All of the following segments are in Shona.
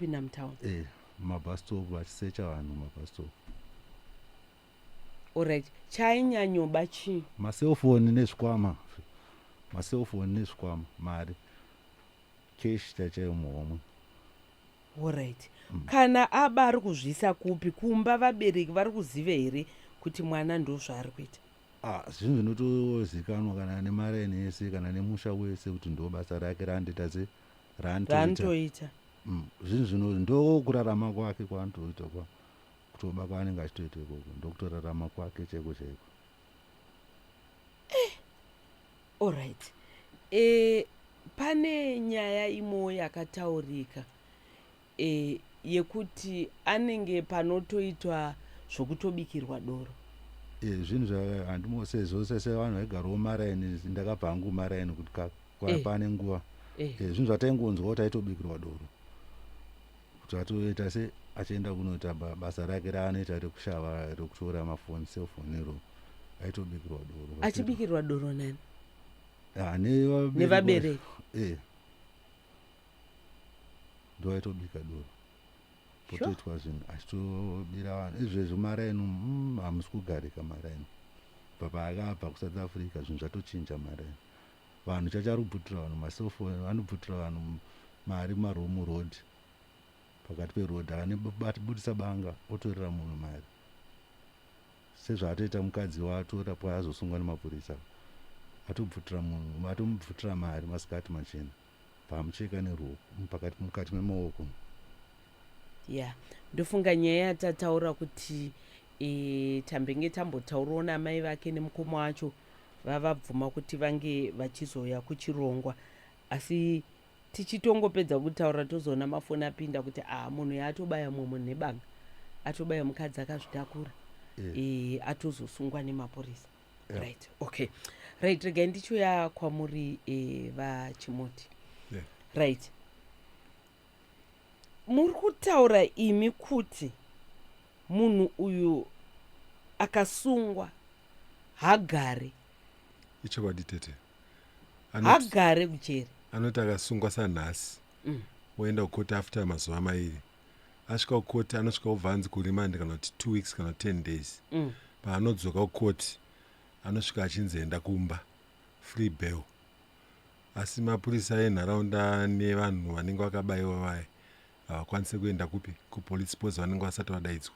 kupinda mutown. E, mumabus stop, vachisecha vanhu mumabus stop. Alright, chainyanyoba chii? Maselfoni nezvikwama, maselfoni nezvikwama, mari cash chaichaiyo muhomwe. Alright, kana aba ari kuzviisa kupi? Kumba vabereki vari kuziva here kuti mwana ndo zvaari kuita? Ah, zvinhu zvinotozikanwa kana nemaraini ese, kana nemusha wese, kuti ndo basa rake raanotoita, se raanotoita. Raanotoita. Zvinhu zvino ndo kurarama kwake kwaanotoita, kwa kutoba kwaanenge achitoita ikoko, ndokutorarama kwake chaiko chaiko. Alright, pane nyaya imwewo yakataurika yekuti anenge panotoitwa zvokutobikirwa doro. E, zvinhu zvahandimo sezvo sevanhu vaigarawo maraini, ndakabva hangu maraini kuti pane nguva. E, zvinhu zvataingonzwa kuti aitobikirwa doro, kuti atoita se achienda kunoita basa rake raanoita rekushava, rekutora mafoni, cellphone iro, aitobikirwa doro. Achibikirwa doro nani? Ah, nevabereki. Nevabereki? E, ndo aitobika doro. Potoitwa zvinhu achitobira vanhu izvezvo maraini. Hamusi kugarika maraini. Bva paakabva kuSouth Africa, zvinhu zvatochinja maraini. Vanhu chachari kubvutira vanhu maselfoni, vanobvutira vanhu mari muroad, pakati peroad, anebudisa banga, otorera munhu mari, sezvaatoita mukadzi waatora paazosungwa nemapurisa. Atobvutira munhu, atomubvutira mari masikati machena, bvamucheka neruoko pakati, mukati memaoko. Ya, ndofunga nyaya yatataura kuti tambenge tambotaurawo namai vake nemukoma wacho, vavabvuma kuti vange vachizouya kuchirongwa, asi tichitongopedza kutaura tozoona mafoni apinda kuti a munhu yaatobaya mumwe munhu nebanga, atobaya mukadzi akazvitakura. Atozosungwa nemapurisa. Right, okay, right, regai ndichiuya kwamuri, vaChimoti. Right, muri kutaura imi kuti munhu uyu akasungwa hagare. Ichokwadi, tete. Hagare kujeri. Anoti akasungwa sanhasi, oenda kukoti after mazuva 2. Asvika kukoti, anosvika obva anzi kuremand, kana kuti 2 weeks kana 10 days. Paanodzoka kukoti, anosvika achinzi enda kumba, free bail, asi mapurisa enharaunda nevanhu vanenge vakabayiwa vaya havakwanisi kuenda kupi, kupolice post, vanenge vasati vadaidzwa.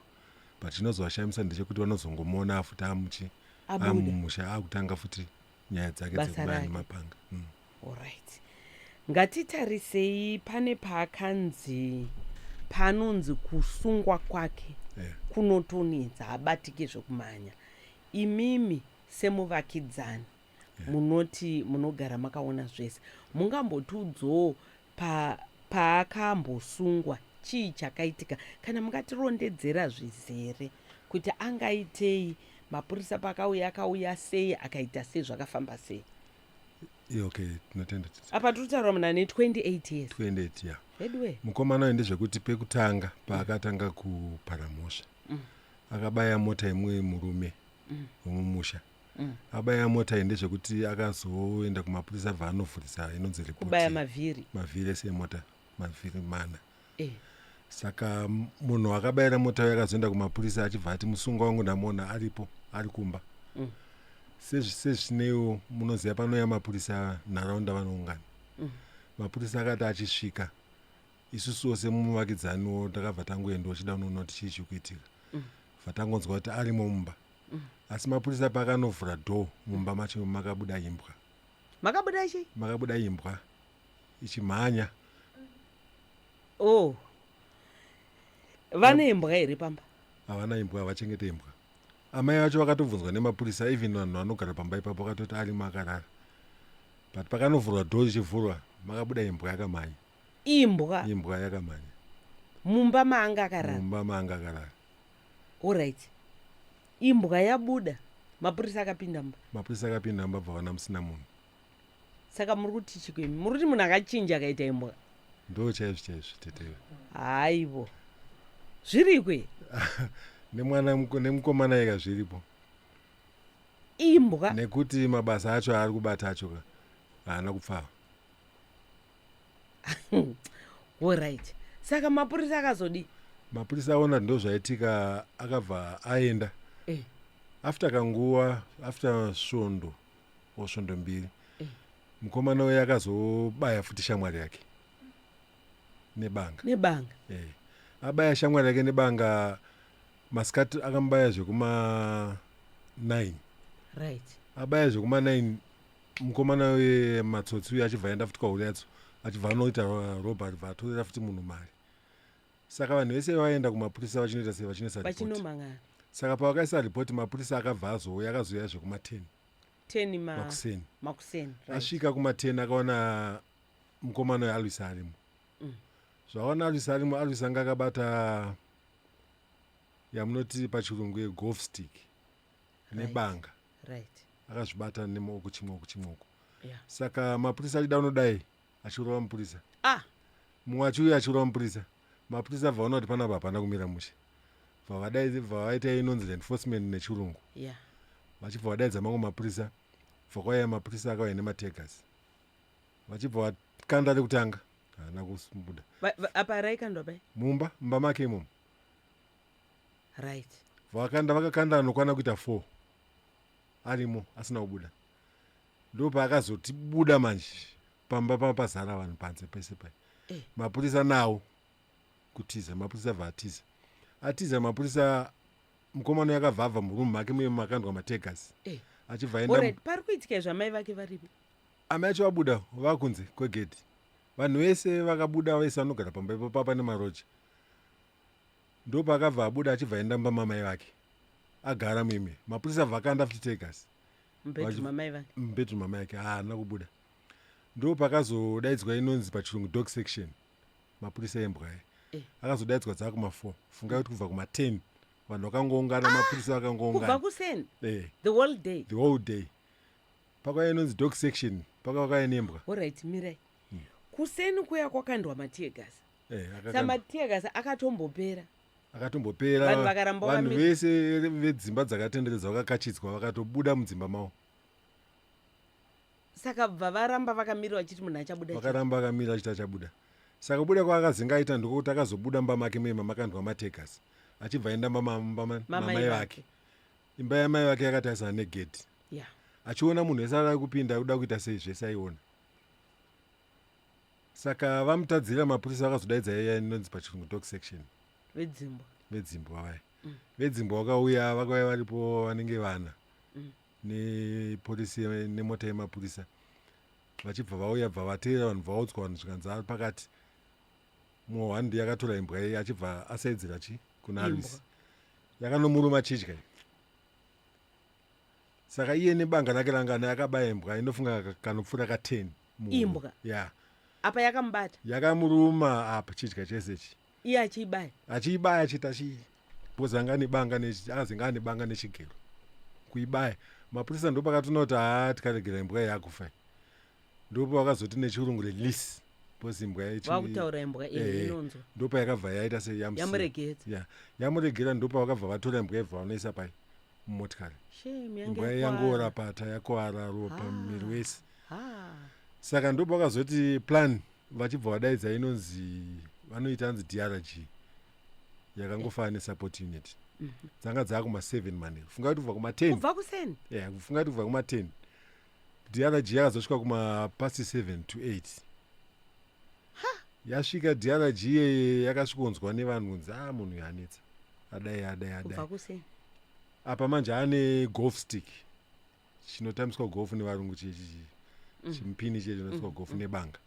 But chinozovashamisa ndechekuti vanozongomuona futi amuchi Abuda. Amumusha, akutanga futi nyaya dzake Basa dzekubaya rake. nemapanga. Alright, ngatitarisei pane paakanzi, panonzi kusungwa kwake kunotonetsa, habatike zvekumhanya. Imimi semuvakidzani, munoti munogara makaona zvese, mungambotiudzowo paakambosungwa chii chakaitika? Kana mungatirondedzera zvizere kuti angaitei, mapurisa pakauya akauya sei, akaita sei, zvakafamba sei? Yeah, okay, tinotenda, tete. Apa tiri kutaura munhu ane 28 years. 28, ya. Edwe. Mukomana uyu, ndezvekuti pekutanga paakatanga kupara mhosva, akabaya mota imwe murume wemumusha. Abaya mota iyi, ndezvekuti akazoenda kumapurisa, bva anovhurisa inonzi ripoti. Kubaya mavhiri? Mavhiri ese emota, mavhiri mana. Saka munhu akabayira mota uyo akazoenda kumapurisa achibva ati musungwa wangu ndamuona aripo, ari kumba. Sezvineiwo munoziva panouya mapurisa, nharaunda vanoungana. Mapurisa akati achisvika, isusuwo semuvakidzaniwo takabva tangoendawo chida kunoona kuti chii chiri kuitika. Bva tangonzwa kuti arimo mumba, asi mapurisa paakanovhura door, mumba macho makabuda imbwa. Makabuda chii? Makabuda imbwa ichimhanya. Oh, vane imbwa here pamba? Havana imbwa, havachengete imbwa. Amai vacho vakatobvunzwa nemapurisa, even vanhu vanogara pamba ipapo vakatoti arimo akarara, but pakanovhurwa door, ichivhurwa, makabuda imbwa yakamhanya. Imbwa? Imbwa yakamhanya. Mumba maanga akarara? Mumba maanga akarara. Alright, imbwa yabuda, mapurisa akapinda mumba? Mapurisa akapinda mumba, bva vana musina munhu. Saka muri kuti chikwemi, muri kuti munhu akachinja akaita imbwa? Ndo chaizvo chaizvo, tetewe. Haivo, zvirikwe? Nemwana nemukomana ika zviripo. Imbwa? Nekuti mabasa acho aari kubata acho ka haana kupfava. Alright, Saka mapurisa akazodii? Mapurisa aona ndo zvaitika, akabva aenda. After kanguva, after svondo o svondo mbiri, mukomana uyo akazobaya futi shamwari yake nebanga. Nebanga. Abaya shamwari yake nebanga masikati, akamubaya zvekuma 9. Abaya zvekuma 9, mukomana wematsotsi uyo achibva aenda futi kwaUriatso, achibva anoita robbery, bva atorera futi munhu mari. Saka vanhu vese vaenda kumapurisa vachinoita sei? Vachinoisa ripoti. Vachinomangana. Saka pavakaisa ripoti, mapurisa akabva azouya, akazouya zvekuma 10. 10 makuseni. Makuseni, right. Asvika kuma10, akaona mukomana weAlwis arimo. Zvaona Alwis arimo, Alwis anga akabata yamunoti pachirungu yegolf stick nebanga. Akazvibata nemaoko, chimoko chimoko. Saka mapurisa achida unodai, achirova mupurisa. Mumwe achiuya achirova mupurisa. Mapurisa abva aona kuti panapa hapana kumira mushe, bva vadai, bva vaita inonzi reinforcement nechirungu. Vachibva vadaidza mamwe mapurisa, bva kwauya mapurisa akauya nemateargas, vachibva vakanda rekutanga, haana kubuda. Apa raikandwa pai? Mumba, mumba make imomo. Vakanda, vakakanda anokwana kuita four arimo asina kubuda. Ndopaakazoti buda manje, pamba pazara vanhu panze pese pai. Mapurisa nawo kutiza, mapurisa abva atiza. Atiza mapurisa, mukomana uyu akabva abva murumu make muye makandwa mateargas. Achibva aenda. Alright, pari kuitika izvo amai vake varipo? Amai acho vabuda, vakunze kwegedhi. Vanhu vese vakabuda, vese vanogara pamba ipo papa nemaroja. Ndopaakabva abuda, achibva aenda mumba mamai vake, agara muime. Mapurisa abva akanda futi teargas. Mubedroom amai vake? Mubedroom amai vake, haana kubuda. Ndo pakazodaidzwa inonzi pachirungu dog section, mapurisa embwa aya. Akazodaidzwa dzakuma4. Fungai kuti kubva kuma10 vanhu vakangoungana, mapurisa Kubva vakangoungana. Kuseni? The whole day? The whole day. Pakauya inonzi dog section, pakauya nembwa. Alright, mirai. Kuseni kuya kwakandwa mateargas? Akakandwa. Samateargas akatombopera? Akatombopera. Vanhu vakaramba Vanhu vese vedzimba dzakatenderedza vakakachidzwa, vakatobuda mudzimba mavo. Saka bva varamba vakamira vachiti munhu achabuda chete. Vakaramba vakamira achiti achabuda. Saka kubuda kwaakazinga aita ndokuti akazobuda mumba make muye mamakandwa mateargas, achibva aenda mumba Mamai mamai vake. vake. Imba yamai vake yakatarisana negedhi. Achiona munhu wese ari kupinda, kuda kuita sei, zvese aiona. Saka vamutadzira, mapurisa vakazodaidza iya inonzi pachirungu dog section. Vedzimbwa. Vedzimbwa vaya. Vedzimbwa vakauya, vakauya varipo vanenge vana nepolisi, nemota yemapurisa. Vachibva vauya, bva vateera vanhu, bva vaudzwa vanhu, zvikanzi ari pakati. Mumwe one ndiye akatora imbwa iye, achibva asaidzira chi kuna Imbwa. Alwis, yakanomuruma chidya. Saka iye nebanga rake rangana akabaya imbwa inofunga kanopfuura ka10. Imbwa? Ya. Apa yakamubata? Yakamuruma apa, chidya chese ichi. Iye achiibaya? Achiibaya achiti achi because anga nebanga akazinga ane banga nechigero kuibaya. Mapurisa ndopakatoona kuti haa, tikaregera imbwa iyi yakufa. Ndopa vakazoti nechirungu release, because imbwa Vakutaura imbwa inonzwa. Ndopa yakabva yaita sei, yamusiya. Yamuregedza. Ya, yamuregera. Ndopa vakabva vatora imbwa, ibva vanoisa pai mumotikari. Shame, yange Imbwa yakuwara. yangora pata, yakuwara ropa muviri wese. Saka ndopa vakazoti plan, vachibva vadaidza inonzi, vanoita anzi DRG, yakangofanana nesupport unit. Dzanga dzakuma7 manheru. Funga kuti kubva kuma10. Kubva kuseni? Yeah, funga kuti kubva kuma10, DRG yakazosvika kumapast 7 to 8. Yasvika DRG iyeye, yakasvikonzwa nevanhu kunzi a munhu uyu anetsa, adai adai Kubva adai. kuseni. Apa manje ane golf stick, chinotambiswa golf nevarungu, chichi chimupini chiye chinoiswa golf, nebanga.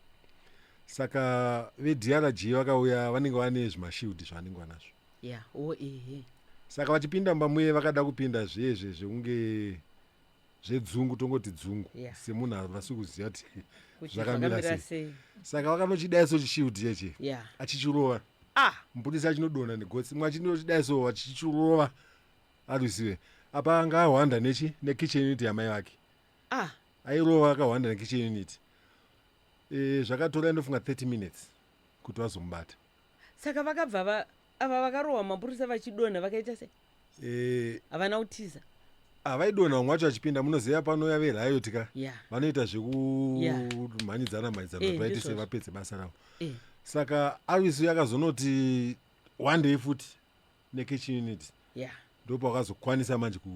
Saka veDRG vakauya, vanenge vane zvimashield zvavanenge vanazvo. Ya, o ehe. Saka vachipinda mumba muye, vakada kupinda zvezve zvekunge zvedzungu, tongoti dzungu, semunhu havasi kuziva kuti Kuti zvakamira zvakamira sei. sei. Saka vakanochidaiso chishield cheche, achichirova. Mupurisa achinodonha negotsi, mumwe achinochidaiso achichirova arwisiwe. Apa anga ahwanda nechi nekitchen unit yamai vake. Airova akahwanda nekitchen unit. Zvakatora inofunga 30 minutes kuti vazomubata. Saka vakabva ava vakarohwa mapurisa vachidonha, vakaita sei? Havana kutiza? Havaidonha, vamwe vacho vachipinda. Munoziva panouya veriot ka, vanoita zvekumhanyidzana mhanyidzana kuti vaite Ndizvozvo. sevapedze basa ravo. Saka Alwis yakazonoti one day futi nekitchen unit. Ndopawakazokwanisa manje ku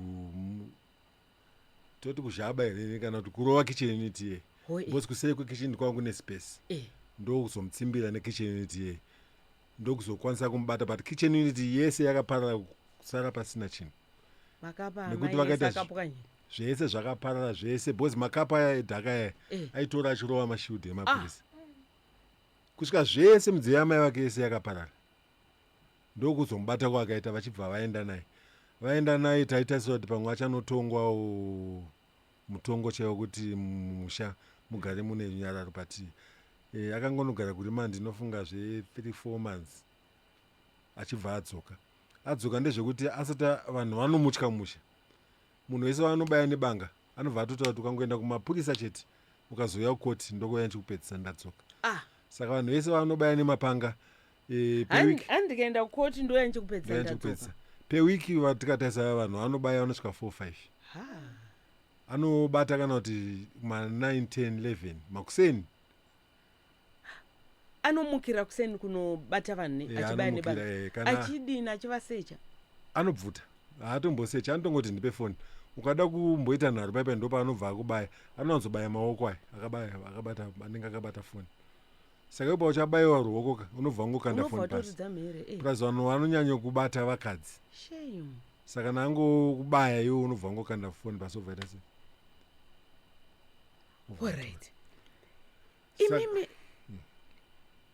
toti kuzhaba here kana kuti kurova kitchen unit iye. Because kuseri kwekitchen kwangu kune space. Ndokuzomutsimbira nekitchen unit iye. Ndokuzokwanisa kumubata, but kitchen unit yese yakaparara, kusara pasina chinhu. Makapa Nekuti amai vakaita ese akapwanya. Zvese zvakaparara zvese, because makapa aya edhaka aya aitora achirova mashield emapurisa kusvika zvese midziyo yamai vake yese yakaparara. Ndokuzomubata kwakaita, vachibva vaenda naye. Vaenda naye, taitarisira kuti pamwe achanotongwawo mutongo chaiwo kuti musha mugare mune runyararo, but akangonogara kuremand, ndinofunga zve 3 4 months, achibva adzoka. Adzoka ndezvekuti asati vanhu vanomutya musha. Munhu wese waanobaya nebanga anobva atotaura kuti ukangoenda kumapurisa chete, ukazouya kukoti, ndokuuya ndichikupedzisa ndadzoka. Saka vanhu vese vanobaya nemapanga pewiki Handikaenda kukoti, ndoya ndichikupedzisa ndoya ndadzoka. Ndichikupedzisa. Pewiki tikatarisa vanhu vanobaya vanosvika 4 5. Anobata kana kuti ma9 10 11 makuseni. Anomukira kuseni kunobata vanhu achibaya Anomukira, nebanga? Kana Achidini? Achivasecha? Anobvuta, haatombosecha, anotongoti ndipe foni. Ukada kumboita nharo paipai, ndopaanobva akubaya. Anowanzobaya maoko aya akabaya, akabata, anenge akabata foni. Saka ipo uchabayiwa ruoko ka, unobva wangokanda Unobva foni pasi. watoridza mhere. Plus vanhu vanonyanya kubata vakadzi. Shame. Saka nangokubaya iwe, unobva wangokanda foni pasi, obva ita sei? Obva Alright. Saka- Imimi,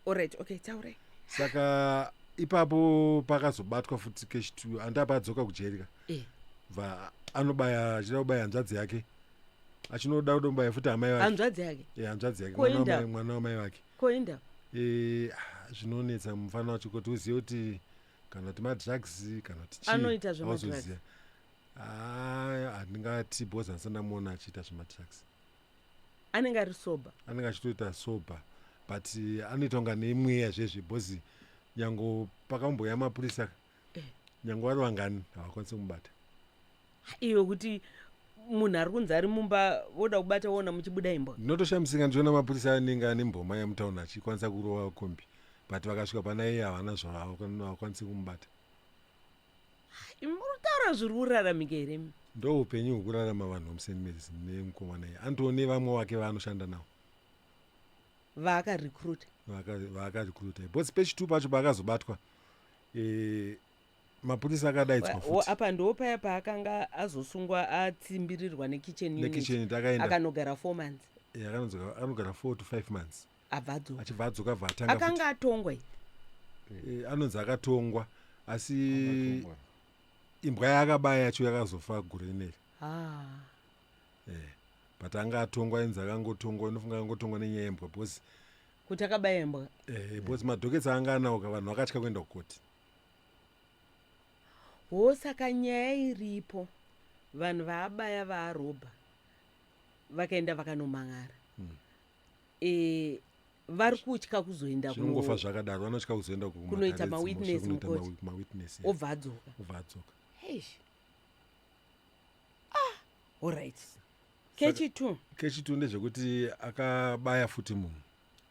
alright, okay, taurai. Saka ipapo pakazobatwa futi kechi two, andapa adzoka kujeri ka, bva anobaya, achida kubaya hanzvadzi yake, achinoda kudomubaya futi amai vake. Hanzvadzi yake? Hanzvadzi yake. Koinda? Mwana wamai vake. Koinda? Ah, zvinonetsa mufana wacho kuti uzive kuti kana kuti madrugs kana kuti chii. Anoita zvemadrugs? Hauzoziva. Ah, handingati, because handisati ndamuona achiita zvemadrugs. Anenge ari sober? Anenge achitoita sober, but anoita kunga nemweya zvezve, because nyango pakamboya mapurisa, nyange vari vangani, havakwanisi kumubata. Iwe, kuti munhu ari kunzi ari mumba, voda kubata, woona muchibuda imbwa. Ndinotoshamisika ndichiona mapurisa anenge ane mboma yemutauni achikwanisa kurova kombi, but vakasvika pana iye havana zvavakwanisi kumubata. Muri kutaura zviri kuraramika here imi? Ndo upenyu hwekurarama vanhu vemuSt Marys nemukomana iye. Anotoone vamwe vake vaanoshanda navo. Vaakarecruita? Vaakarecruita, because pechi two pacho paakazobatwa, mapurisa akadaidzwa futi. Apa ndo paya paakanga azosungwa, atsimbirirwa nekitchen unit. Nekitchen takaenda. Akanogara 4 months. Anogara 4 to 5 months. Abva adzoka. Achibva adzoka, abva atanga futi. Akanga atongwa iyi? Anonzi akatongwa, asi Akatongwa. imbwa yaakabaya yacho yakazofa gore rineri. Ah. But anga atongwa, ainzi akangotongwa, inofunga akangotongwa nenyaya yembwa because Kuti akabaya imbwa. Because madockets anga anawo ka, vanhu vakatya kuenda kukoti. Ho, saka nyaya iripo, vanhu vaabaya, vaarobha, vakaenda vakanomang'ara, vari kutya kuzoenda Zvinongofa zvakadaro, vanotya kuzoenda kunoita mawitness mukoti. Mawitness. Obva adzoka. Obva adzoka. Eish. Ah, alright, kechi two. Kechi two ndezvekuti akabaya futi munhu.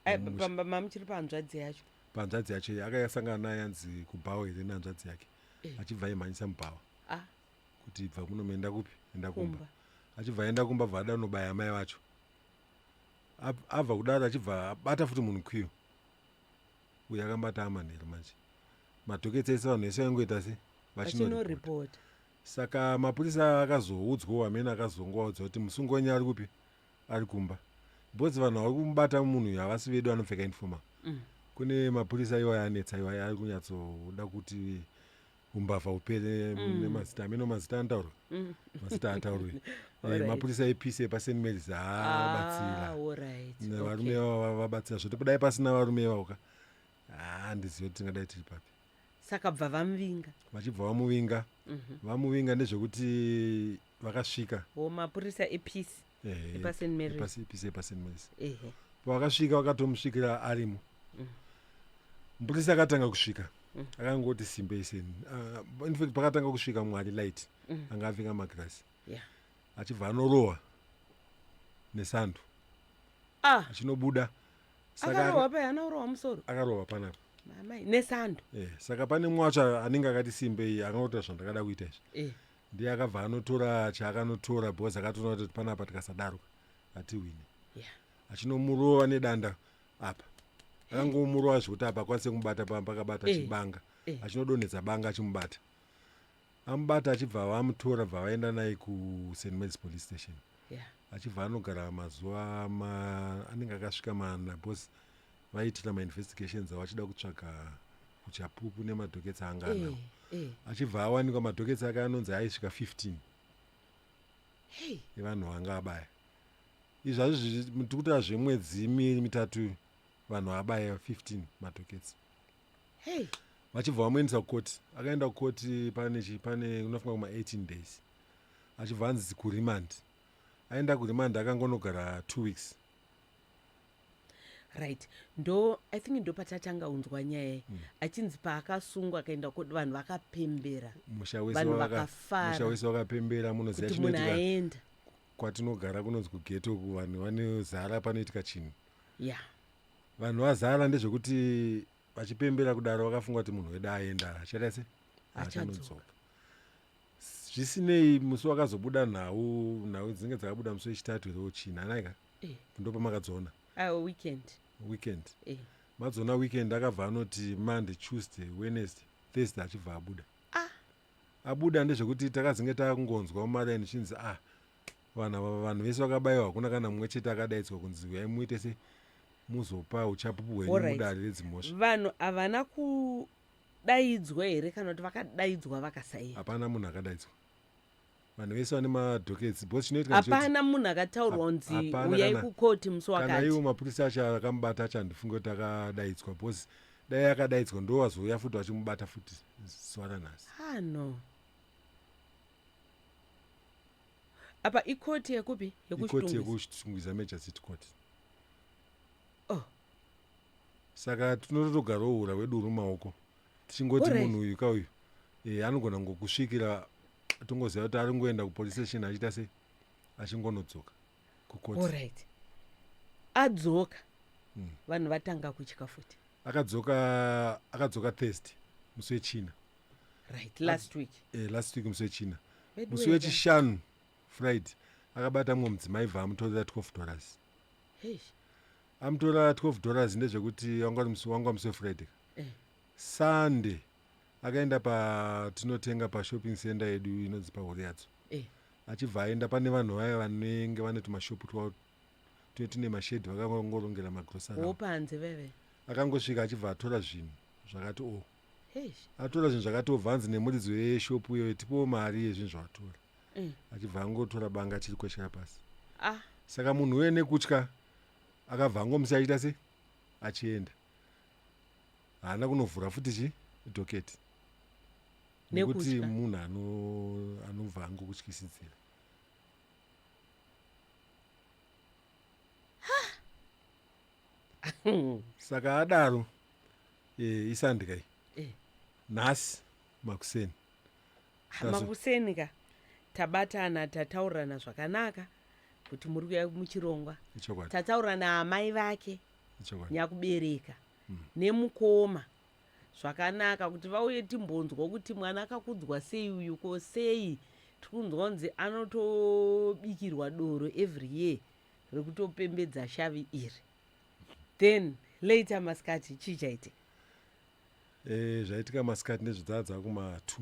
Mumusha. Mamuchiri pahanzvadzi yacho? Panzvadzi yacho, akasangana naye, anzi kubhawa here, nehanzvadzi yake. Achibva aimhanyisa mubhawa kuti ibva kuno, enda kupi, enda kumba. Kumba. Achibva aenda kumba, bva ada kunobaya amai vacho. Abva kudaro, achibva abata futi munhu kwiyo uyo akambata amanheru. Manje madockets ese, vanhu vese vaingoita se vachinoripota. Vachinoripota. Saka mapurisa akazoudzwawo, amene akazongoaudzwa kuti musungo wenyu ari kupi, ari kumba, because vanhu vari kumubata munhu uyu havasi vedu anopfeka uniform. Kune mapurisa iwayo anetsa, iwayo ari kunyatsoda kuti umbavha upere. Nemazita amene, mazita anotaurwa, mazita ataurwi. Mapurisa ePC epaSt Marys haabatsira. Varume ivava vabatsira zvoti kudai pasina varume ivavo ka, handizivi kuti tingadai tiri papi. Saka bva vamuvinga? Vachibva vamuvinga. Vamuvinga ndezvekuti vakasvika O, mapurisa ePC epaSt Marys. ePC epaSt Marys. Ehe Pavakasvika, vakatomusvikira arimo. Mupurisa akatanga kusvika akangoti simbe seni. In fact, pakatanga kusvika mwari light, anga apfeka magirasi, achibva anorohwa nesando. Achinobuda. Saka Akarohwa pai? Haana kurohwa musoro? Akarohwa panapa. Mamai, nesando. Saka pane mumwe wacho anenge akati simbei, akanotora zvandakada kuita izvi. Ndiye akabva anotora chaakanotora, because akatoona kuti panapa tikasadaro hatihwine. Achinomurova nedanda apa, akangomurova zvekuti apa akwanise kumubata pakabata chibanga. Achinodonhedza banga, achimubata, amubata, achibva vamutora, bva vaenda naye kuSt Marys Police Station. Achibva anogara mazuva anenge akasvika mana, because vaitira mainvestigations avo, achida kutsvaga uchapupu nemadhoketsi anga anawo. Achibva awanikwa madhoketsi ake anonzi aisvika 15 evanhu vanga abaya. Izvi hazvi tiri kutaura zvemwedzi miviri mitatu, vanhu abaya 15 madhoketsi. Vachibva vamuendesa kukoti. Akaenda kukoti pane chi pane unofunga kuma 18 days, achibva anzi kuremand. Aenda kuremand, akangonogara 2 weeks. Right, ndo I think ndo patatanga unzwa nyaya iyi. Achinzi paakasungwa akaenda koti, vanhu vakapembera. Musha wese Vanhu musha vakafara wese wakapembera. Munoziva kuti munhu chinoitika aenda. Kwatinogara kunonzi kughetto, vanhu vanozara panoitika chinhu. Vanhu vazara, ndezvekuti vachipembera kudaro vakafunga kuti munhu wedu aenda, achaita se Achadzoka. achanodzoka. Zvisinei, musi wakazobuda nhau dzinenge dzakabuda musi wechitatu here, wechina anaika, ndo pamakadziona. Weekend. Weekend. Madziona weekend. Akabva anoti Monday, Tuesday, Wednesday, Thursday, achibva abuda. Abuda, ndezvekuti takazinge takungonzwa mumaraini chinzi, ah, vanhu ava, vanhu vese vakabayiwa, hakuna kana mumwe chete akadaidzwa kunzi uyai muite se muzopa uchapupu hwenyu mudare redzimhosva. Vanhu havana kudaidzwa here, kana kuti vakadaidzwa vakasaenda? Hapana munhu akadaidzwa. Vanhu vese vane madhoketsi, because chinoitika ndechekuti Hapana munhu akataurwa kunzi hapana uyai kukoti musi kana wakati? Iwo mapurisa acho akamubata acho, handifungi kuti akadaidzwa, because dai akadaidzwa ndo wazouya futi vachimubata futi zuva ranhasi. Ah, no, apa ikoti yekupi? Ikoti YekuChitungwiza? YekuChitungwiza, Major City Court. Oh. Saka tinotogarawo ura hwedu huri mumaoko, tichingoti munhu uyu kauyu anogona ngokusvikira tongoziva kuti ari ngoenda kupolice station, achiita sei, achingonodzoka kukoti. Alright, adzoka. Vanhu vatanga kutya futi. Akadzoka Thursday, musi wechina. Right, last week. Last week, musi wechina. Vedu Musi wega. wechishanu, Friday, akabata mumwe mudzimai, bva amutorera $12. Amutora $12, ndezvekuti wanga uri wanga musi weFriday. Sunday akaenda patinotenga pashopping center yedu inonzi paHuriadzo. Achibva aenda pane vanhu vaya vanenge vane tumashopu twavo tune tune mashedhi, vakangorongera magrosari. Wopanze veve. Akangosvika, achibva atora zvinhu zvakati o atora zvinhu zvakati obva anzi nemuridzi weshopu iyoyo, "Tipowo mari yezvinhu zvawatora." Achibva angotora banga, achiri kweshera pasi. Saka munhu uye nekutya akabva angomusiya achiita se achienda. Haana kunovhura futi chi dhoketi, nekuti Nekutya. munhu anobva angokutyisidzira. Saka adaro, iSunday kai. Nhasi makuseni Makuseni ka, tabatana, tataurirana zvakanaka kuti muri kuya muchirongwa. Tataura naamai vake, nyakubereka, nemukoma zvakanaka kuti vauye timbonzwa kuti mwana akakudzwa sei uyu. Ko sei tikunzwa kunzi anotobikirwa doro every year rekutopembedza shavi iri? Then later masikati chii chaitika? Zvaitika masikati ndezvedzaa dzakuma2.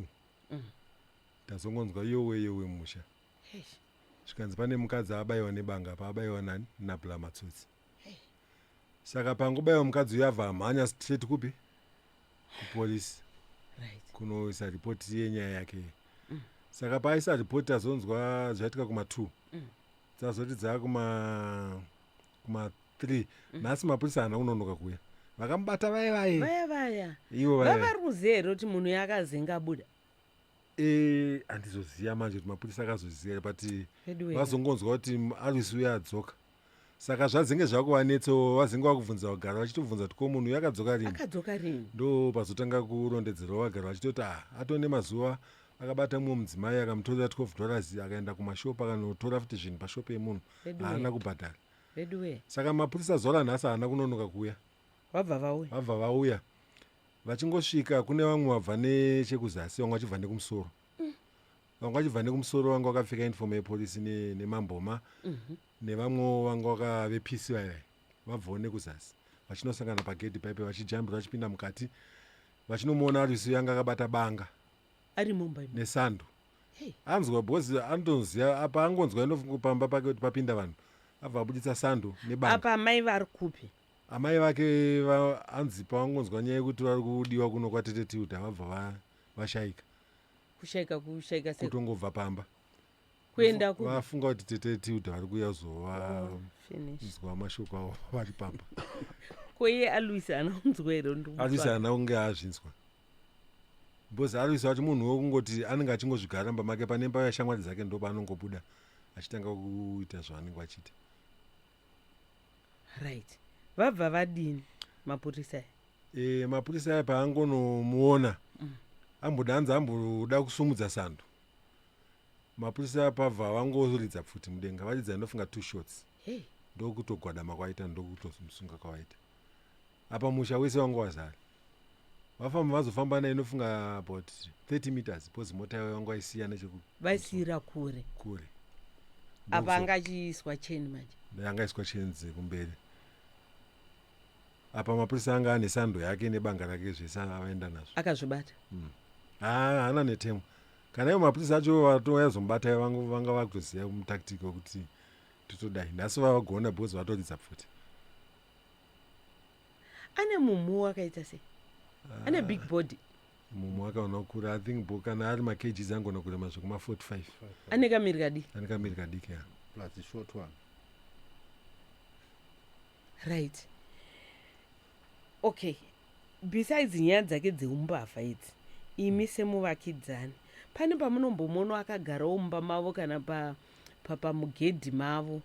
Tazongonzwa yowe yowe musha. Zvikanzi pane mukadzi abayiwa nebanga. Paabayiwa nani? Nabla Matsotsi. Saka pangobayiwa mukadzi uyu, abva amhanya straight kupi? Kupolisi, kunoisa ripoti yenyaya yake. Saka paaisa ripoti, tazonzwa zvaitika kuma2. Dzazoti dzaa kuma 3 nhasi, mapurisa haana kunonoka kuuya, vakamubata vai vai. Vaya vaya. Ivo vaya. Vavari kuziva here kuti munhu yakazenga abuda? Handizoziva manje kuti mapurisa akazoziva, but Vedu. vazongonzwa kuti arisi uyo adzoka. Saka zvazenge zvakuvanetso, vazenge vakubvunza vagara, vachitobvunza kuti ko munhu uyu akadzoka rini? Akadzoka rini? Ndo pazotanga kurondedzerwa vagara vachitoti, ah, atone mazuva akabata mumwe mudzimai, akamutorera $12, akaenda kumashopu, akanotora futi zvinhu pashopu yemunhu. Vedu Haana wega. kubhadhara. Veduwe. Saka mapurisa zuva ranhasi haana kunonoka kuuya. Vabva vauya. Vabva vauya. Vachingosvika kune vamwe vabva nechekuzasi, vamwe vachibva nekumusoro. Vamwe vachibva nekumusoro vanga vakapfeka uniform yepolisi nemamboma. Nevamwewo vanga vakavepisi vaya vaya vabvawo nekuzasi vachinosangana pagedhi paipe, vachijambira vachipinda mukati, vachinomuona Aluis yanga akabata banga ari mumba imo. Nesando. Hey. Anzwa because anotoziva apa, angonzwa inofunga pamba pake kuti papinda vanhu, abva abuditsa sando nebanga. Apa amai vari kupi? Amai vake hanzi pavangonzwa nyaya yekuti vari kudiwa kuno kwatete Tilda, vabva vashayika. Kushayika, kushayika sei? Kutongobva pamba. Kuenda ku Vafunga kuti tete Tilda vari kuuya kuzovanzwa. Finish. Mashoko avo vari pamba. Ko iye Aluis haana kunzwa here? Aluis haana kunge azvinzwa because Aluis wacho munhu wekungoti anenge achingozvigara mumba make, pane imba yashamwari dzake, ndo paanongobuda achitanga kuita zvaanenge vachiita. Right, vabva vadini mapurisa aya? Mapurisa aya paangonomuona, amboda, hanzi amboda kusumudza sando, mapurisa aya pabva vangoridza pfuti mudenga, varidza inofunga two shots. Hey. Ndokutogwadama kwaita, ndokutomusunga kwawaita. Apa musha wese wanga wazara. Vafamba, vazofamba naye inofunga about 30 meters because mota yavo vanga vaisiya nechekure. Vaisiyira kure. Kure. Apa anga achiiswa cheni manje. Yanga iswa cheni dzekumberi. Apa mapurisa anga ane sando yake nebanga rake, zvese avaenda nazvo. Akazvibata. Haana netemo. Kana ivo mapurisa acho vatouya vanga vakutoziva mutactic wekuti totodai nhasi, vavagona because vatoridza pfuti. Ane mumhu wakaita sei? Ane big body? Mumhu akaona kukura, I think bo kana ari makgs angona kurema zvekuma 45. Ane kamiri kadiki? Ane kamiri kadiki, ya. Plus the short one. Right, okay. Besides nyaya dzake dzeumbavha idzi, imi semuvakidzani, pane pamunombomuona akagarawo mumba mavo kana pamugedhi mavo?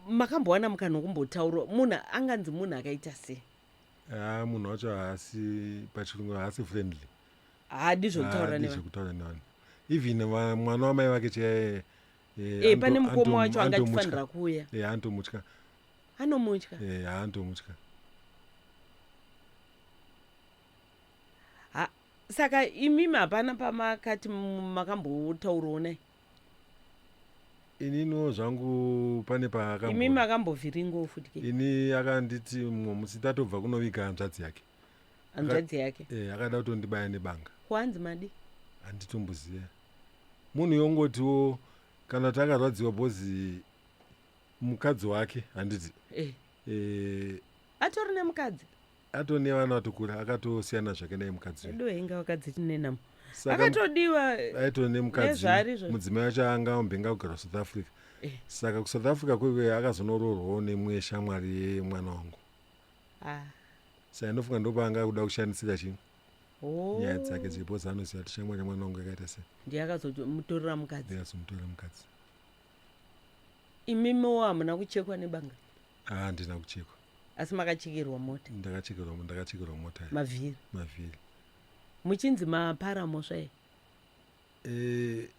Makambowana mukana wekumbotaura munhu anganzi munhu akaita sei? Ha, munhu wacho haasi, pachirungu haasi friendly. Haadi zvokutaura Haadi nevanhu. Zvekutaura nevanhu. Even mwana wamai vake chaiye. Pane mukoma wacho anga achifanira kuuya. Anotomutya. Anomutya? Haantomutya. Ha, saka imimi hapana pamakati makambotaurawo naye? Ininiwo zvangu pane Imimi paakambo makambovhiringawo futi ke? Ini akanditi mumwe musi tatobva kunoviga hanzvadzi yake. Hanzvadzi yake? Akada kutondibaya nebanga. Kwanzi madi? Handitomboziva. Munhu yongotiwo kana kuti akarwadziwa because mukadzi wake, handiti? Atori nemukadzi? Atone vana vatokura, akatosiyana zvake naye mukadzi uyu. Edu inga vakadzi tine namo. Saka akatodiwa. Aitone nemukadzi. Nezvaari izvozvo. Mudzimai wacho anga ambenge kugara kuSouth Africa. Saka kuSouth Africa kwekwe akazonoroorwawo nemwe shamwari yemwana wangu. Ah. Saka inofunga ndopaanga kuda kushandisira chii Oh. nyaya dzake dziripo, anoziva kuti shamwari yemwana wangu yakaita sei. Ndiye akazomutorera mukadzi? Ndikazomutorera mukadzi. Imimiwo hamuna kuchekwa nebanga? Handina kuchekwa. Asi makachekerwa mota? Ndakachekerwa mota. Mavhiri? Mavhiri. Muchinzi mapara mhosva ye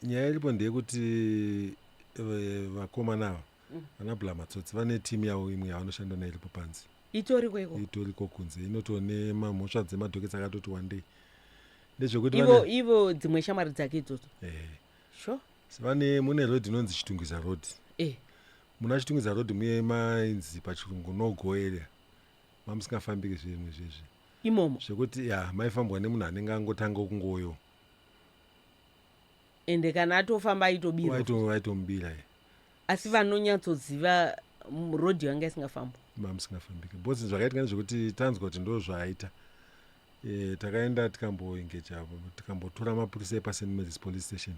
Nyaya iripo ndeyekuti vakomana ava, vana Blamatsotsi, vane timu yavo imwe yavanoshanda nayo iripo panze. Itoriko iko? Itoriko kunze, inotone mamhosva dzemadockets akatoti wandei. Ndezvekuti Ivo vane ivo dzimwe shamwari dzake idzodzo? Sure. Vane, mune road inonzi Chitungwiza Road. Muna Chitungwiza Road muye mainzi pachirungu no go area, mamusingafambiki zvimwe zvezvi. Imomo? Zvekuti ya, maifambwa nemunhu anenge angotanga kungoyo. Ende kana atofamba aitobirwa? Aitomubira ye. Asi vanonyatsoziva rodhi yanga isingafambwa? Mamusingafambiki because zvakaitika ndezvekuti tanzwa kuti ndo zvaaita, takaenda tikamboengeja, tikambotora mapurisa epaSt Mary's Police Station.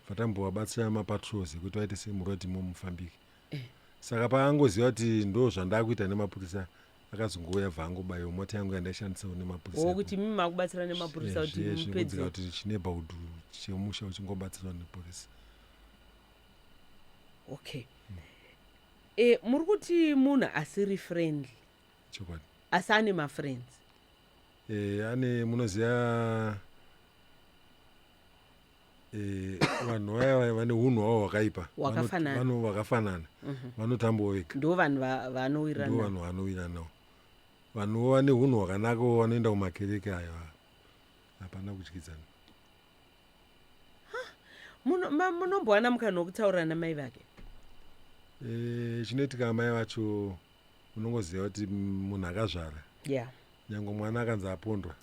Vatambovabatsira mapatrols ekuti vaite semurodhi momufambiki. Saka paangoziva kuti ndo zvandakuita nemapurisa, akazongouya bva angobayiwa mota yangu yandaishandisawo nemapurisa. O, kuti mimi makubatsira nemapurisa kuti Zviye mupedze. zvinokudzira kuti chineighborhood chemusha uchingobatsirwa nepolisi. Okay, muri kuti munhu asiri friendly? Chokwadi. Asi ane mafriends? Ane, munoziva, Vanhu vaya vaya vane unhu hwavo hwakaipa. Hwakafanana. Vakafanana vanotambawo vega. Ndo vanhu vaanowirirana. Ndo vanhu vanowirirana navo. Vanhuwo vane unhu hwakanakawo vanoenda kumakereke ayo, hapana kudyidzana. Munombowana mukana wokutaura namai vake? Chinoitika, mai vacho unongoziva kuti munhu akazvara, nyange mwana akanzi apondwa,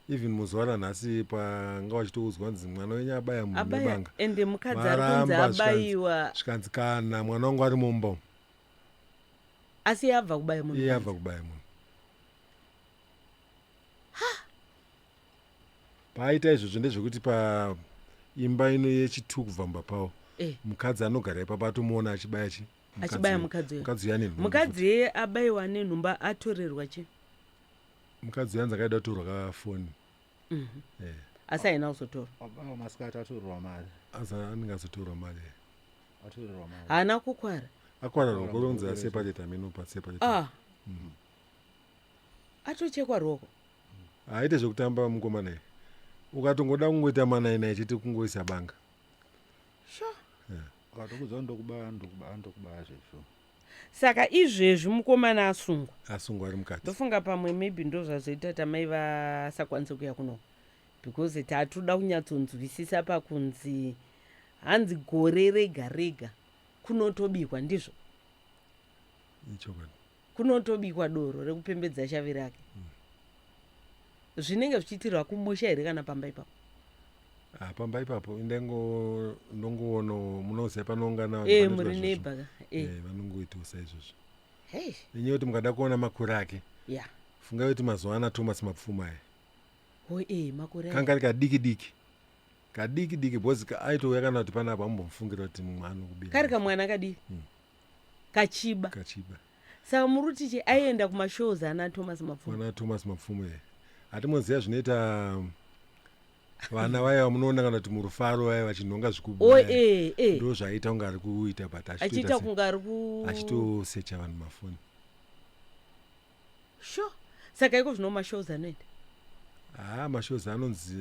even muzuva ranhasi panga vachitoudzwa kunzi mwana wenyu abaya munhu Abaya nebanga, ende mukadzi ari kunzi varamba, abayiwa. Zvikanzi kana mwana wangu ari mumba umu, Asi iye abva kubaya munhu. Iye abva kubaya munhu. Paaita izvozvo ndezvekuti paimba ino yechitu kubva mumba pavo, mukadzi anogara ipapo atomuona achibaya chi Achibaya uyu. Mukadzi uyu. Mukadzi uyu ane nhumbu. Mukadzi iye abayiwa nenhumba atorerwa chi? Mukadzi uyu anzi akaida kutorwa kafoni. Asi haina kuzotorwa. Abawa masikati, atorerwa mari. Azi anenge azotorwa mari. Atorerwa mari. Haana kukwara? Akwara ruoko, ronzi aseparate, ameno paseparate. Ah, atochekwa ruoko. Haaite zvekutamba mukomana iyi. Ukatongoda kungoita manaina chete, kungoisa banga. Sure. Ukatokudza ndokubaya, ndokubaya, ndokubaya zvezvo. Saka izvezvi mukomana asungwa? Asungwa, ari mukati. Ndofunga pamwe maybe ndo zvazoita kuti amai vasakwanise kuya kuno, because tatoda kunyatsonzwisisa pakunzi hanzi gore rega rega kunotobikwa, ndizvo? Ichokwadi. Kunotobikwa doro rekupembedza shavi rake. Zvinenge zvichiitirwa kumusha here kana pamba ipapo? Ah, pamba ipapo indengo ndongoonawo, munoziva panoungana vanhu, E panoitwa muri izvozvo. neighbor ka e. Vanongoitawo saizvozvo. Hei. Nenyaya yekuti mukada kuona makore ake, fungai kuti mazuva ana Thomas Mapfuma aya, O e makore aya. Kanga ari kadiki diki, kadiki diki, because aitouya kana kuti panapa ambomufungira kuti mumwe anokubira. Kari kamwana kadiki kachiba. Kachiba. Saka muri kuti chi aienda kumashows ana Thomas Mapfuma? Mwana Thomas Mapfuma aya, hatimoziva zvinoita vana vaya vamunoona kana kuti murufaro vaya vachinhonga zvikubu O vaya. e e Ndo zvaaita kunge ari kuita, but achiita achitoita kunge ari ku achitosecha vanhu mafoni. Sure. Saka iko zvino mashows anoenda? Haa, mashows anonzi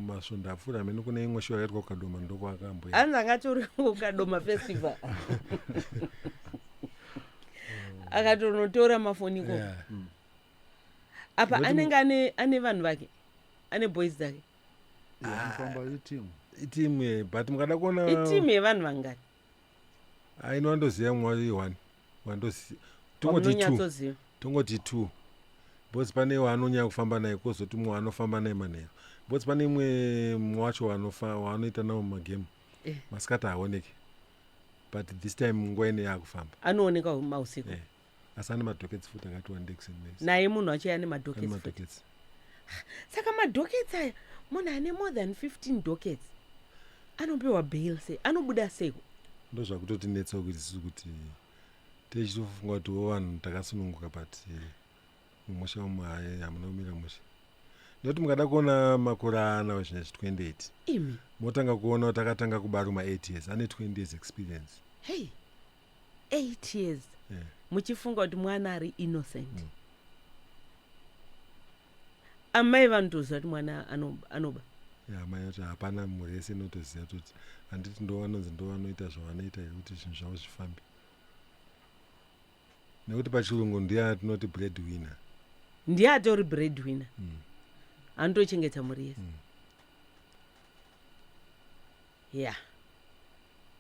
masvondo apfuura hamene kune imwe show yakaitwa kuKadoma, ndokwakamboenda. Hanzi angatori kuKadoma Festival akatonotora mafoni ikoko. Apa anenge ane vanhu vake, ane boys dzake. Anofamba itimu. Itimu, but mukada kuona Itimu yevanhu vangani? Aino wandoziva mumwe one wandoziva, tongoti two. Wamunonyatsoziva? Tongoti two, because pane waanonyanya kufamba naye, kwozoti mumwe waanofamba naye manheru, because pane imwe mumwe wacho waanoita nawo mumagame. Masikati haaoneki, but this time nguva ine yaakufamba. Anooneka mausiku. Asi ane madockets futi akati wandei kuSt Mary's. Naye munhu wacho ane ane madockets futi? Madockets. Saka madockets aya, munhu ane more than 15 dockets anopiwa bail sei? Anobuda seiko? Ndo zvakutotinetsawo kuti isusu kuti tichitofunga kuti wo vanhu takasununguka, but mumusha umu hai, hamuna kumira mushe, nekuti mukada kuona makore aanawo zvinezvi, 28, Imi. motanga kuona kuti akatanga kubara ma8 years, ane 20 years experience. Hei, 8 years. Muchifunga kuti mwana ari innocent. Amai vanotoziva kuti mwana anoba. Ya, mai vacho hapana, mhuri yese inotoziva toti handiti ndo vanonzi ndo vanoita zvavanoita here kuti zvinhu zvavo zvifambe, nekuti pachirungu ndiye atinoti bread winner. Ndiye atori breadwinner. Anotochengeta mhuri yese. Ya,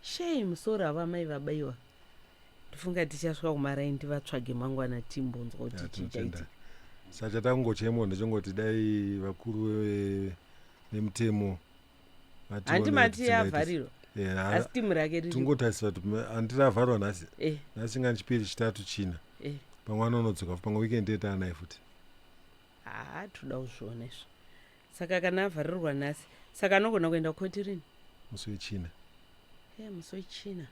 shame, sorry ava mai vabayiwa. Ndofunga tichasvika kumaraini tivatsvage mangwana, timbonzwa kuti Ya, chii tinotenda. chaitika. Saka chatakungochemo ndechongoti dai vakuru vemutemo vatione Handi kuti mati tingaita avharirwa? Asi timu rake riri Tingotarisira kuti handiti avharwa nhasi? Nhasi inga chipiri, chitatu, china. Pamwe anonodzoka, pamwe weekend yeta anaye futi. Haa, toda kuzviona izvo. Saka kana avharirwa nhasi, saka anogona kuenda kukoti rini? Musi wechina. E, musi wechina.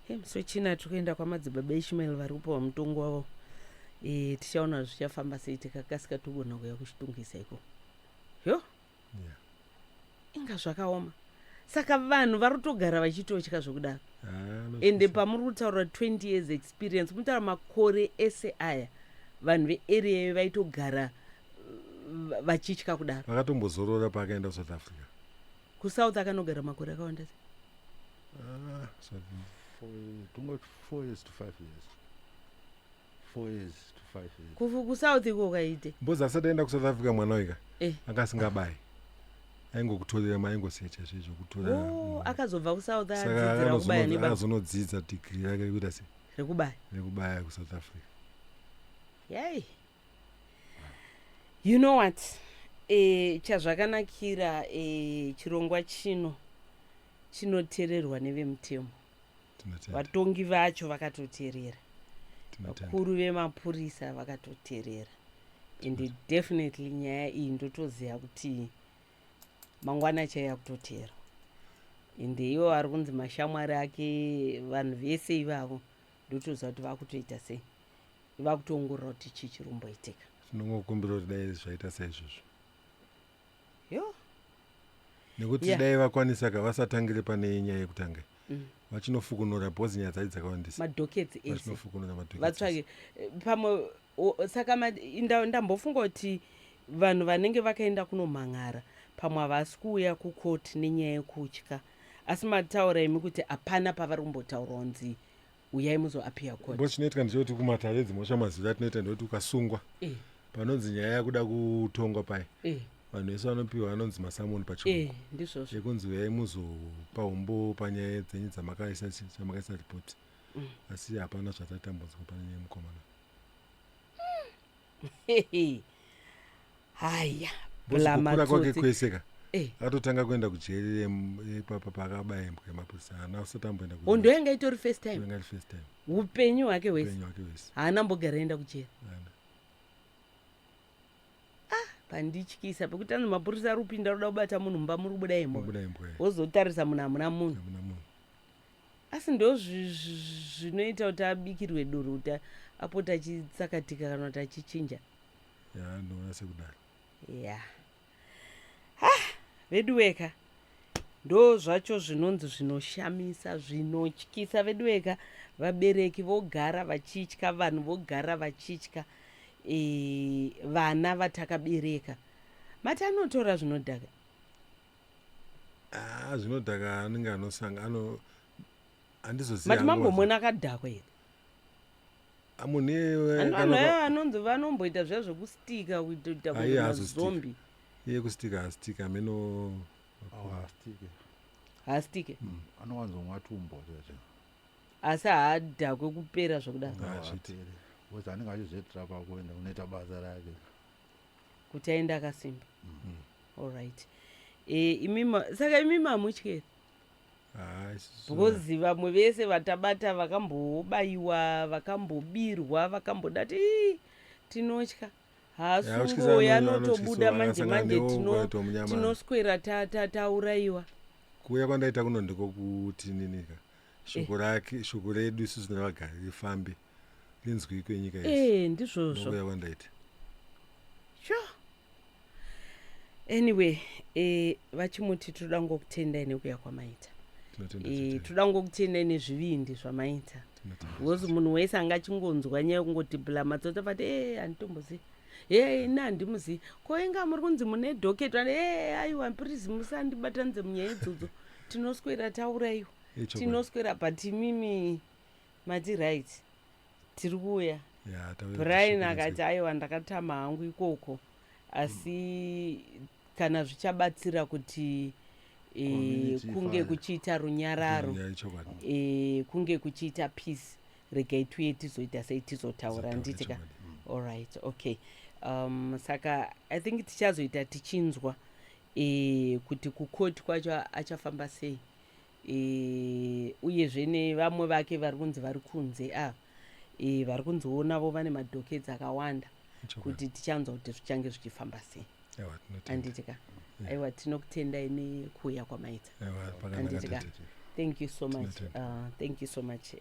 E, musi wechina tiri kuenda kwamadzibaba Ishmael vari kupiwa mutongo wavo. Tichaona zvichafamba sei. Tikakasika togona kuya kuchitungisa iko yo. Inga zvakaoma. Saka vanhu vari kutogara vachitotya zvokudaro. Ende pamuri kutaura 20 years experience, mutaura makore ese aya vanhu vearea iyo vaitogara vachitya kudaro. Vakatombozorora paakaenda kuSouth Africa. Kusouth akanogara makore akawanda sei? Ah, so tongoti 4 years to 5 years, 4 years to 5 years. Kusouth iko kaite. Mbozi asati aenda kuSouth Africa mwana weka, anga asingabayi, aingokutorera, aingosecha zvezvo kutora. Oh, akazobva kuSouth Saka adzidzira kubaya neba akazonodzidza degree rake rekuita sei? Rekubaya. Rekubaya kuSouth Africa. Yai, you know what, chazvakanakira, chirongwa chino chinoteererwa nevemutemo. Tinotenda. Vatongi vacho vakatoteerera. Tinotenda. Vakuru vemapurisa vakatoteerera, and definitely nyaya iyi ndotoziva kuti mangwana chaiya kutoteerwa, ende ivo vari kunzi mashamwari ake, vanhu vese ivavo, ndotoziva kuti vakutoita sei, vakutoongorora kuti chii chiri kumboitika. Tinongokumbira kuti dai zvaita saizvozvo. Yo. Nekuti dai vakwanisa ka, vasatangire pane nyaya yekutanga, vachinofukunura, because nyaya dzacho dzakawandisa. Madockets ese. Vachinofukunura madockets. Vatsvake pamwe saka ndambofunga kuti vanhu vanenge vakaenda kunomhan'ara pamwe havasi kuuya kukoti nenyaya yekutya, asi mataura imi kuti hapana pavari kumbotaura kunzi uyai muzoappear court. Because chinoitika ndechekuti kumatare edzimhosva, maziviro atinoita ndekuti ukasungwa, panonzi nyaya yakuda kutongwa pai, vanhu vese vanopiwa anonzi masummons pachirungu, Ndizvozvo. ekunzi uyai muzopa umbo panyaya dzenyu dzamakaisa, dzamakaisa ripoti. Asi hapana zvatatambudzwa pane nyaya yemukomana. Haya. Because kukura kwake Blamatsotsi. kwese ka, akatotanga kuenda kujeri ipapa paakabaya imbwa yemapurisa, haana kusati amboenda. Ondo yanga itori first time? Yanga iri first time. Upenyu hwake hwese? Upenyu hwake hwese. Haana mbogara enda kujeri? Haana. Pandityisa pekuti anzi mapurisa ari kupinda roda kubata munhu mumba, muri kubuda imbwa. Kubuda imbwa. Wozotarisa munhu, hamuna munhu. Hamuna munhu. Asi ndo zvinoita kuti abikirwe doro, kuti apote achitsakatika kana kuti achichinja. Ya, ndinoona sekudaro. Ya, ha, veduweka, ndo zvacho zvinonzi zvinoshamisa, zvinotyisa, veduweka. Vabereki vogara vachitya, vanhu vogara vachitya, vana vatakabereka. Mati anotora zvinodhaka? Ah, zvinodhaka anenge anosanga ano, handizozivi. Mati mambomona akadhakwa here? Munhu iyeye Vanhu aya vanonzi vanomboita zviya zvekustika, kuita Aiye, haazostika. mazombi. Iye kustika hastika, ameno. Hastike. Haastike. Anowanzomwa tumbo chete. Asi haadhakwe kupera zvokudaro? Hazviti. Because anenge achizviitira pakuenda kunoita basa rake. Kuti aende akasimba. Allright, saka imimi hamutyi here? Ah, Because vamwe vese vatabata vakambobayiwa, vakambobirwa, vakambodati, "Ii, tinotya." Hasungoya, anotobuda manje manje, tinoswera taurayiwa. Kuuya kwandaita kuno ndikokuti ninika shoko rake, shoko redu isusu nevagari rifambe, rinzwikwe nyika yese. E, ndizvozvo. Ndokuuya kwandaita. Sure. Anyway, vachimuti toda ngokutendai nekuya kwamaita. Tinotenda. Toda ngokutendai nezvivindi zvamaita, Tinotenda. because munhu wese anga achingonzwa nyaya yekungoti Blamatsotsi, fati e, handitombozivi, e, ini handimuzivi. Ko inga muri kunzi mune docket? E, aiwa, please musandibatanidze munyaya idzodzo, tinoswera taurayiwa. Ichokwadi. Tinoswera, but imimi mati right, tiri kuuya. Ya, tauya kuti Brian shoko akati rinzwikwe. aiwa, ndakatama hangu ikoko, asi kana zvichabatsira kuti Community kunge ifare. kuchiita runyararo, Ya, ichokwadi. Kunge kuchiita peace, regai tuye tizoita sei, tizotaura. Tizotaura. Handiti ka? Ichokwadi. Allright, okay, saka I think tichazoita tichinzwa kuti kukoti kwacho achafamba sei, uyezve nevamwe vake vari kunzi vari kunze ava, vari kunzionavo vane madockets akawanda, Ichokwadi. kuti tichanzwa kuti zvichange zvichifamba sei. Aiwa, tinotenda. Handiti ka? Aiwa, tinokutendai nekuuya kwamaita. Aiwa, pakanaka. Handiti ka? Tete. Thank you so much. Tinotenda. Thank you so much.